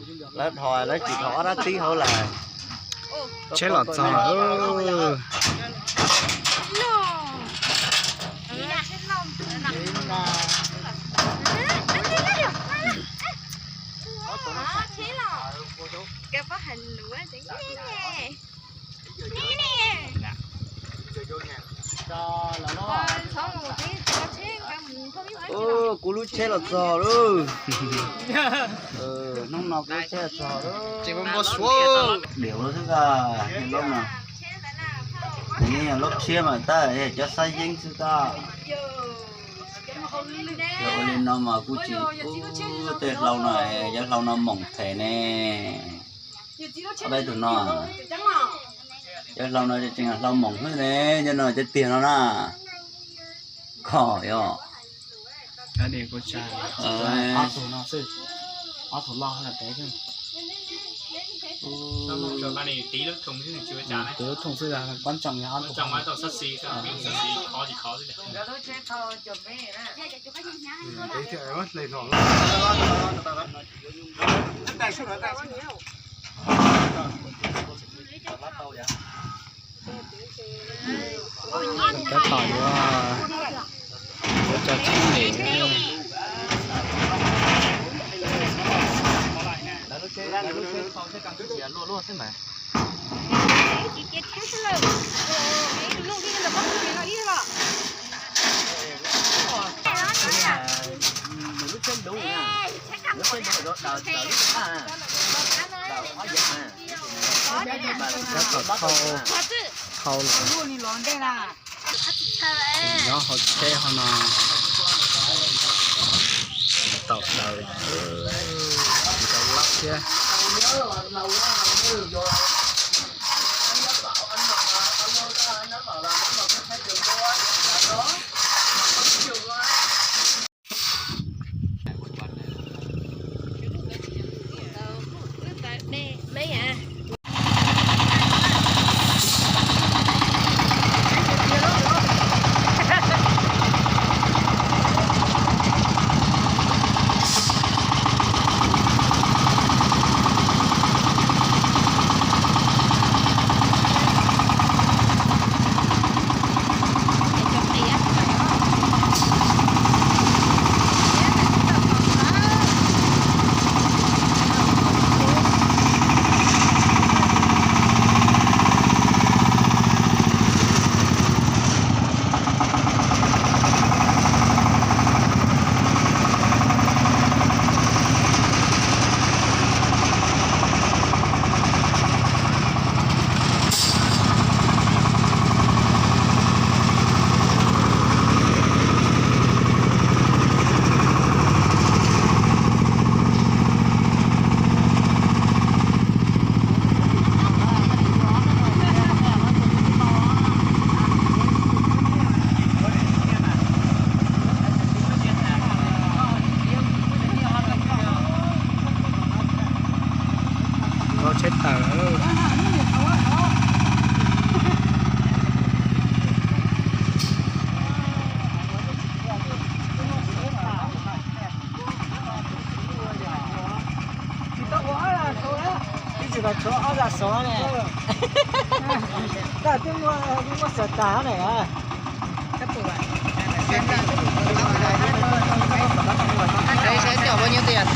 Lawv dhos lawv tsis dhos ob rab tib hauv lawm. Tsheb los txog. Kuv lub tsheb los txog lawm. Hnub no kuv lub tsheb los txog lawm. Diam xwb, lub no, yog lub tshiab mas tab cov xab yeeb xwb tab. Yog ua li no mas kuj tsis, tej hlau no, cov hlau no moom phem ne. Ob peb tug no, cov hlau no tseem hlau moom xwb ne, cov no cov tiag no na. Kho yog. Tab tom yuav, yuav tso tsheb lem. Tab tom thau, thau los nyob hauv tsheb hauv no. Tau daws, tsis tau lab thiab. Tsheb tawm lawm. Tsis tau ua ob zaj saud ne. Tab twb muaj, twb muaj xav tas ne. Saib coj ua nyob tiag.